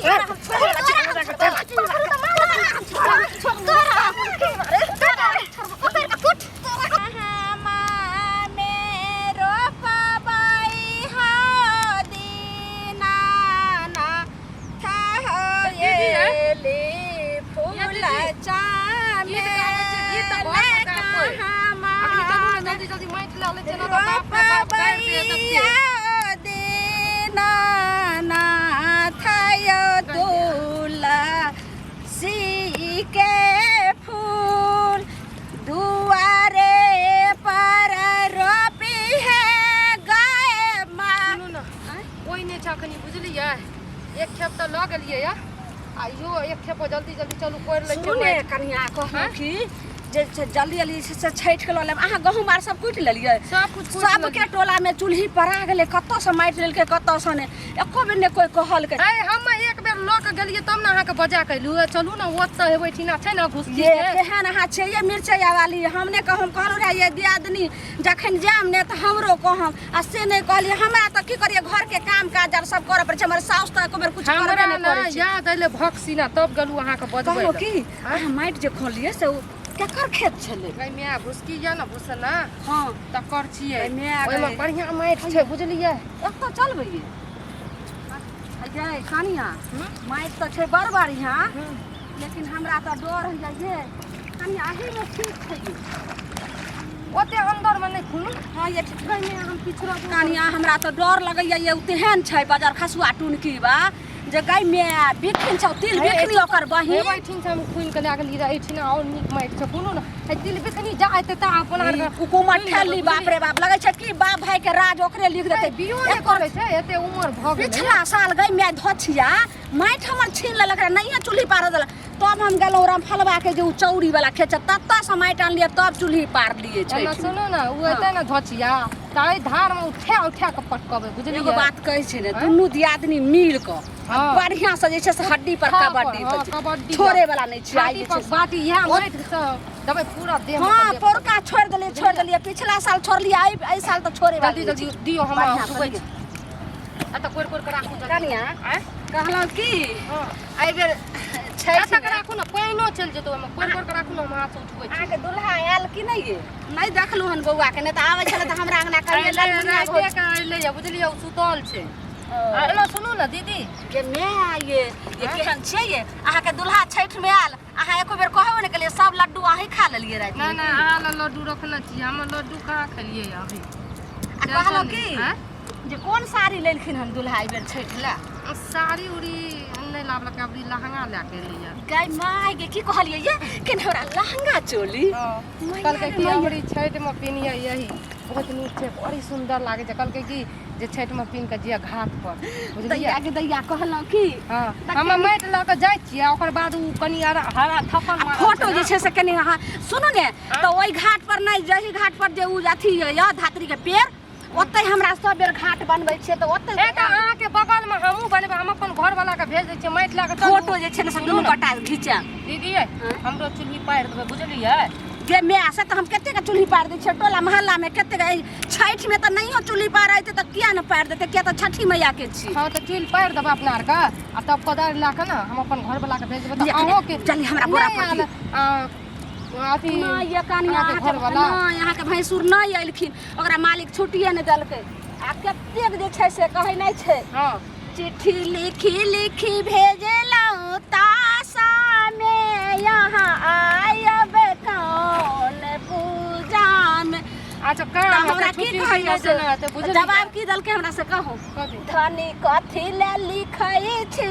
तोरा हम छोड़े वाला छी तोरा हम छोड़ब तोरा तोरा उतर के कुट गीत गाबै छै, गीत तऽ बहुत मजा आबै। अखनी चलू ने जल्दी जल्दी माटि लऽ लै छियै ने तऽ बाप रे बाप गारि देत एते। के फूल दुआरे पर रोपी है गाय माँ। सुनू ने, कोइ नहि छै अखनी, बुझलियै? एक खेप तऽ लऽ गेलियै या आ इहो एक खेप जल्दी जल्दी चलू कोरि लै सुनू ने कनिया, कहलहुँ कि जे छै जल्दी जल्दी जे छै से छठि के लऽ लेब। अहाँ गहूँम आर सब कुटि लेलियै? सब कुछ कुटि सबके लेलियै। टोला में चूल्ही परा गेलै, कतऽसँ माटि लेलकै कतऽसँ नहि, एको बेर नहि कोइ कहलकै। ऐ, हम एक बेर लऽ के गेलियै तब ने अहाँके बजा के एलहुँ। चलू ने, ओतऽ हेबै ठीना छै ने घुसकी ये के। केहन अहाँ छियै ये मिरचैया वाली? हम नहि कहब, कहलहुँ रहए ये दियादनी जखन जायब ने तऽ हमरो कहब, आ से नहि कहलियै। हमरा तऽ की करियै, घरके काम काज आर सब करऽ पड़ै छै। हमर साउस तऽ एको बेर किछु हमरा करबे नहि ने करै छै। याद एलै भक्सीना, तब गेलहुँ अहाँके बजबै कहलहुँ लए। की, अहाँ माटि जे खोलियै से ओ केकर खेत छलै? गै माय, घुसकी यऽ ने भुसना? हँ। तकर छियै। गै माय, गै। ओहिमे बढ़िआँ माटि छै, बुझलियै? एतऽ चलबै ये कनिया? माटि तऽ छै बड़ बढ़िआँ, लेकिन हमरा तऽ डर होइए ये कनिया। अहीमे ठीक छै ये। ओते अंदरमे नहि खुनू। हँ ये ठीक। गै माय, हम पिछड़ब। कनिया, हमरा तऽ डर लगैए ये। ओ तेहन छै बजर खसुआ टुनकी बा जे गै माय, बिखिन छौ तिल बिखनी ओकर बहिन। हे, एहिठिन से हम खुनि के लए गेली रहै, एहिठिन आओर नीक माटि छै। कोनो ने हे तिल बिखनी जा एते तऽ अपन आर के कुकुमर खुनि ठेली लेबै। बाप रे बाप, लगै छै कि बाप भाई के राज ओकरे लिख देतै। बियो नहि करै छै, एते उमर भऽ गेलै। पिछला साल गै माय, धोछिया माटि हमर छीन लेलक रहे, नहिये चूल्ही पार देलक। तब हम गेलहुँ रामफलवा के जे ओ चौरी वाला खेत छै, ततऽ से माटि आनलियै तब चूल्ही पारलियै एना छठि मे। सुनू ने, ओ एतै ने धोछिया तऽ एहि धारमे उठा उठा कऽ पटकबै, बुझलियै? एगो बात कहै छै ने, दुनू दियादनी मिल कऽ बढ़िया से जे छै से हड्डी पर हँ, कबड्डी हँ, होइ छै। कबड्डी। छोड़े वाला नहि छै आइ छाती जे पर छै से। बाटी इएह माटि सँ देबै पूरा देह हँ, पौरका छोड़ि देलियै, छोड़ि देलियै, पिछला साल छोड़लियै, एहि एहि साल तऽ छोड़े वाला जल्दी नहि जल्दी छै। दियौ, हमरा बढ़िआँ से उठबै दियौ। छी। आ तऽ कोरि कोरि कऽ राखू जल्दी। कनिया, आँय? कहलहुँ की, हँ। एहि बेर छठि एतऽ कऽ राखू ने, पानिओ चलि जेतै ओहिमे। कोरि कोरि कऽ राखू ने, हम हाथसँ उठबै छी। अहाँके दुल्हा आयल कि नहि ये? नहि देखलहुँ हन बौआके, नहि तऽ आबै छलै तऽ हमरा अङ्गना कहिये ललमुनिया रातिए भौजी। के अयलै यऽ, बुझलियै? ओ सुतल छै। आ एना सुनू ने दीदी। गे my, ये ये केहन छियै ये? अहाँके दुल्हा छठिमे आयल, अहाँ एको बेर कहबो नहि केलियै, सब लड्डू अहीं खा लेलियै रातिमे। नहि नहि, अहाँ लए लड्डू रखने छी, हमर लड्डू कहाँ खेलियै अभी। आ कहलहुँ की आँय? जे कोन साड़ी लेलखिन हन दुल्हा एहि बेर छठि लए? साड़ी उड़ी नहि लाबलकै, अबरी लहंगा लए के एलैया। गाय माय गे, की कहलियै ये? केन हमरा लहंगा चोली? कहलकै कि अबरी छठिमे पिन्हियै, यही बहुत नीक छै, बड़ी सुन्दर लागै छै। कहलकै कि जे छठिमे पिन्ह कऽ जइयै घाट पर, बुझलियै? दैया के दैया, कहलहुँ की, हँ, हम माटि लऽ कऽ जाइ छियै, आ ओकर बाद ओ कनि आर हरा थप्पड़ मारल फोटो छै जे ने। छै से कनि अहाँ सुनू ने तऽ ओहि घाट पर नहि, जाहि घाट पर जे ओ अथी यऽ धात्री के पेड़, ओतै हमरा सब बेर घाट बनबै छियै तऽ ओतै। हे, तऽ अहाँके बगलमे हमहूँ बनेबै। हम अपन घरवला के भेज दै छियै माटि लऽ कऽ, चलू। फोटो जे छै ने से दुनू गोटा घिचायब। दीदी यै, हमरो चूल्ही पारि देबै, बुझलियै? गे माय, से तऽ हम कतेक चूल्ही पारि दै छियै टोला मोहल्लामे कतेक। एहि छठिमे तऽ नहियो चूल्ही पारैत तऽ किया ने पारि देतै? किया तऽ छठि मैया के छी। हँ, तऽ चूल्हि पारि देबै अपना आरके, आ तब कोदारि लए कऽ ने हम अपन घरवला के भेज देबै तऽ अहूँके चली हमरा बोरा नहि पर आयल, आ, अथी नहि ये कनिया, अहाँके अहाँके घरवला? नहि, अहाँके भैंसुर नहि अयलखिन, ओकरा मालिक छुट्टिए नहि देलकै। आ कतेक जे छै से कहै नहि छै, चिट्ठी लिखी लिखी भेजलहुँ तासामे, यहाँ आयब कौन पूजामे। अच्छा, तऽ काम हमरा की छुट्टी कहैया नहि से देने हेतै, बुझलियै? जवाब की देलकै हमरा से कहू। कथी? धनी कथी ले लिखै छी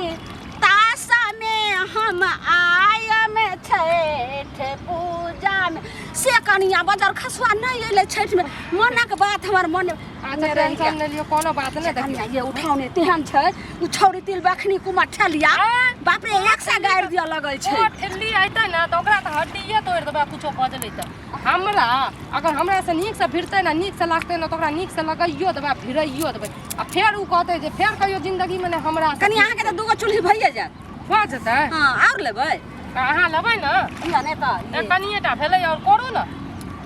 तासामे, हम आयम छठि पूजामे। से कनिया, बजर खसुआ नहि एलै छठिमे, मनक बात हमर मन अच्छा, टेंशन नहि लियौ, कोनो बात नहि। देखियौ कनिया ये, उठाउने तेहन छै उ छौड़ी तिल बखनी कुमार ठेलिया, बाप रे, एक सए गारि दिअ लगै छै। ओ ठेली अयतै ने तऽ ओकरा तऽ हड्डिए तोड़ि देबै। कुछो बजलै तऽ हमरा अगर हमरासँ नीकसँ भिड़तै ने, नीकसँ लागतै ने, तऽ ओकरा नीकसँ लगैयो देबै आ भिड़ैयो देबै, आ फेर ओ कहतै जे फेर कहियो जिन्दगीमे नहि हमरा कनि अहाँके तऽ दूगो चूल्ही भइए जायत। भऽ जेतै। हँ, आओर लेबै? तऽ अहाँ लेबै ने? लिअ नहि तऽ कनिए टा भेलै, आओर करू ने।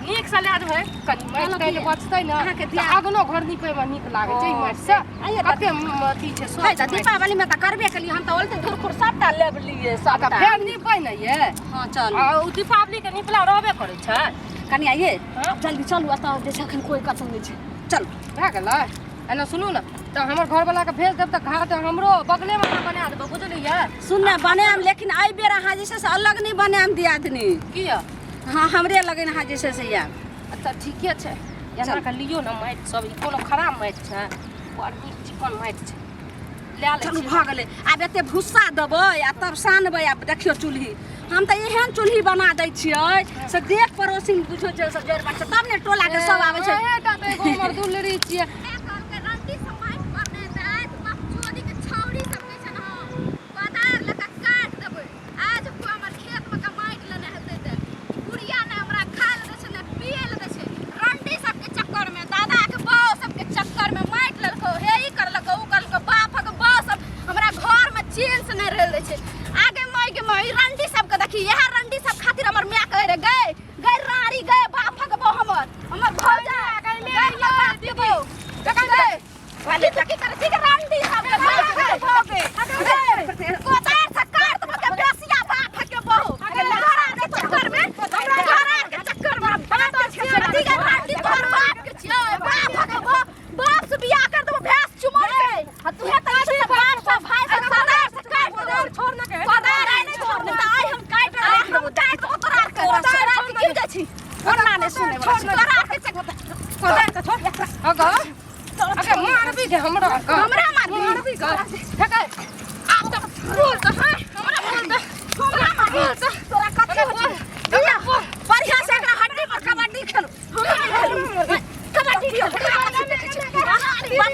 नीक से लए जेबै कनि माटि ताटि बचतै ने अहाँके तऽ अगनो घर नीपैमे नीक लागै छै ई माटि से आइए तऽ कते अथी छै है स्वच्छ तऽ माटि। दीपावली में तऽ करबे केलियै हम तऽ ओलते धुरखुर सबटा लेब लिए तऽ सबटा फेर नीपै ने ये हँ चलू आ ओ दीपावली के निपला रहबे करै छै कनि आइए हँ? जल्दी चलू एतऽ जे छै एखन कोइ कतौ नहि छै चलू भए गेलै एना सुनू ने तऽ हमर घरवलाके भेज देब तऽ घाट हमरो बगलेमे अहाँ बना देबै बुझलियै सुन ने बनायब लेकिन एहि बेर अहाँ जे छै से अलग नहि बनायब दियादनी किया हँ हमरे लगन अहाँ जे छै से आयब अच्छा ठीके छै एना कऽ लियौ ने माटि सब ई कोनो खराब माटि छै बड़ नीक चिकन माटि छै लए लै चलू छियै भऽ गेलै आब एते भुस्सा देबै आ तब सानबै आ देखियौ चूल्ही हम तऽ एहन चूल्ही बना दै छियै से देख पड़ोसी बुझो छै सब जरि छै तब ने टोला के सब आबै छै एहेटा तऽ एगो हमर दुलरी छियै रंडी सब माटि पर नहि तऽ आइ बकचोदी के छौड़ी सब के छै ने हम कोदार लऽ कऽ काटि देबै आज को हमर खेत में के माटि लेने हेतै तऽ बुढ़िया ने हमरा खाय लए दै छै ने पिए लए दै छै रंडी सबके चक्कर में दादा के बाउ सबके चक्कर में माटि लेलको हे ई करलको उ करलको बापक बाउ सब हमरा घर में चैन से नहि रहल दै छै आगे माय के माय रंडी सबके देखी इएह रंडी सब खातिर हमर माय कहे रहे गए गए राड़ी गए बापक बाउ हमर हमर भौजा गए हमर बाप के बाउ गए वाले तकी करे ठीक रंडी सब के बाप के गए कोदार से काट देबो के बेसिया बाप के बहू घरा के चक्कर में हमरा घरा के चक्कर में बाप के छियै ठीक रंडी तोहर बाप के छियै बाप के बहू बाप से बियाह कर देबो भैंस चुमर के आ तू हे त ई बाप से भाई से कोदार से काट देबो छोड़ ना के कोदार आइ नहीं छोड़ त आइ हम काट हम काट देबो तोरा के तोरा के क्यों जाइ छी ओना नहीं सुने वाला छी। तोरा के चक्कर कोदार से छोड़ अगो अगे मारबी के हमरा के हमरा मारबी? मारबी के फेकै आब तऽ बोल तऽ हाँ हमरा बोल तऽ हमरा बोल तऽ तोरा कथी होइ छौ दिया बढ़िया से एकरा हड्डी पर कबड्डी खेलू हमरा खेलू कबड्डी खेलू बाप रे बाप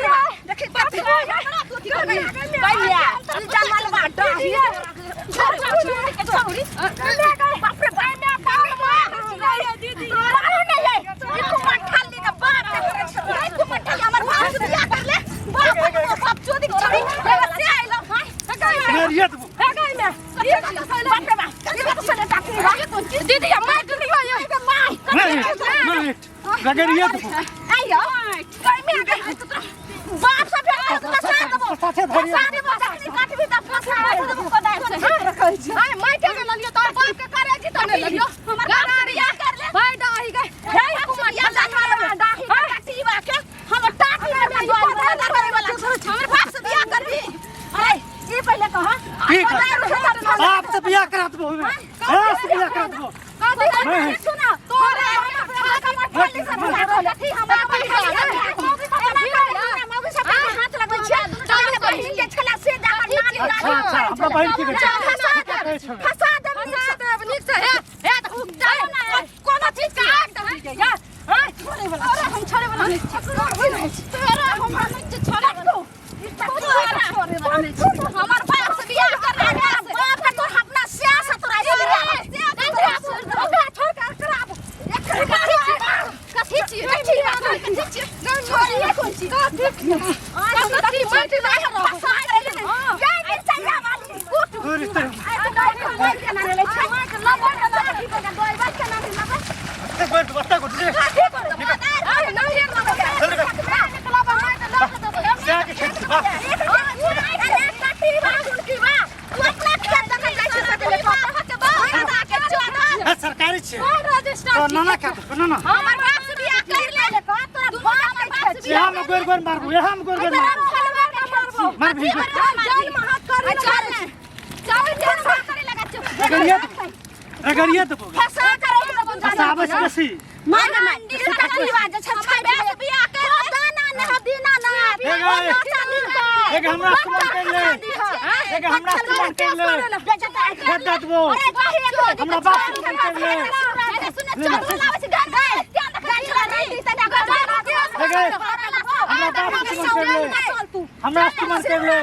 देखी कथी हमरा तू की करबी कहिया ई जमलवा डाही छोड़ी बाप रे बाप दीदी मारू नहीं ये ई कुमार ठाली के बाप के करे छै ई कुमार ठाली हमर बाप से बियाह कर ले बाप के बाप चोदी के छोड़ी एगो से आइलो हां मेरियत फेकै में बाप रे बाप ई बात सुने टाकी बा दीदी हम मार दियो ये मारिट मारिट रगड़ियत आइयो कई में आगे बाप से फेर तो फंसा देबो साथे धरिए फंसा देबो जखनी काटबी त फंसा देबो कोदार से हाय माटे के ललियो तोर बाप के करे जी तो ने ललियो हमर बाप से बियाह कर ले भाई डाही गए हे कुमार ठाली डाही टाटीवा के हम टाटी में करे वाला हमर बाप से बियाह करबी अरे ई पहिले कह की कर बाप से बियाह करा देबो हमे बाप से बियाह करा देबो सुना तोरे ठाली से बियाह कर ले हमरा हाथ लगबै छियै तोरे बहिन के छला से जाकर नानी अच्छा अच्छा हमरा बहिन की कहै छै कहै छै फंसा देब फंसा देब नीक से हे हे त कोनो चीज के आग दही के यार हां छोड़े वाला तोरा हम छोड़े वाला नहीं छी तोरा हम नहीं छी छोड़े वाला छोड़े वाला नहीं छी हमर बाप से बियाह कर ले बाप के तोर अपना स्या से तोरा ओकरा छोड़ के कराब कथी छी कथी छी छोड़िए कोन छी कथी माटि लागे फंसा गेलै जय मिर्चैया वाली कुट दूर स्तर आइ तो गाय के मार के ना ले छै लबड़ के लबड़ के ना लबड़ बैठ बस्ता को दे स्या के खेत बाप ए सरकारी छै तो नाना का तो नाना यहाँ में गोर गोर मारबू यहाँ में गोर गोर मारबू मारबी रगड़ियत रगड़ियत देबो फसाबै से बेसी एक हमरा सुमन कर ले एक हमरा सुमन कर ले खेत दे देबो हमरा बाप सुमन कर ले हमरा बाप सुमन कर ले हमरा सुमन कर ले